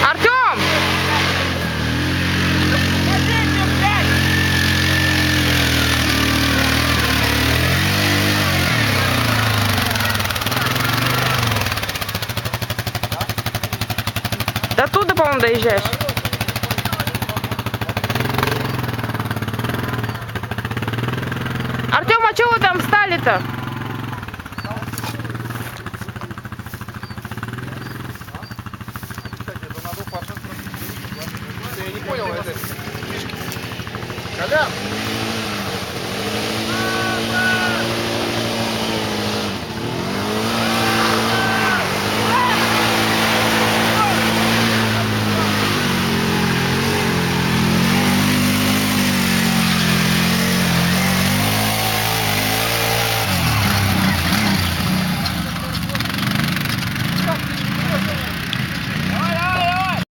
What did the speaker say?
Артем! До туда, по-моему, доезжаешь. Артем, а чего вы там встали-то? Я не понял этой фишки. Колян!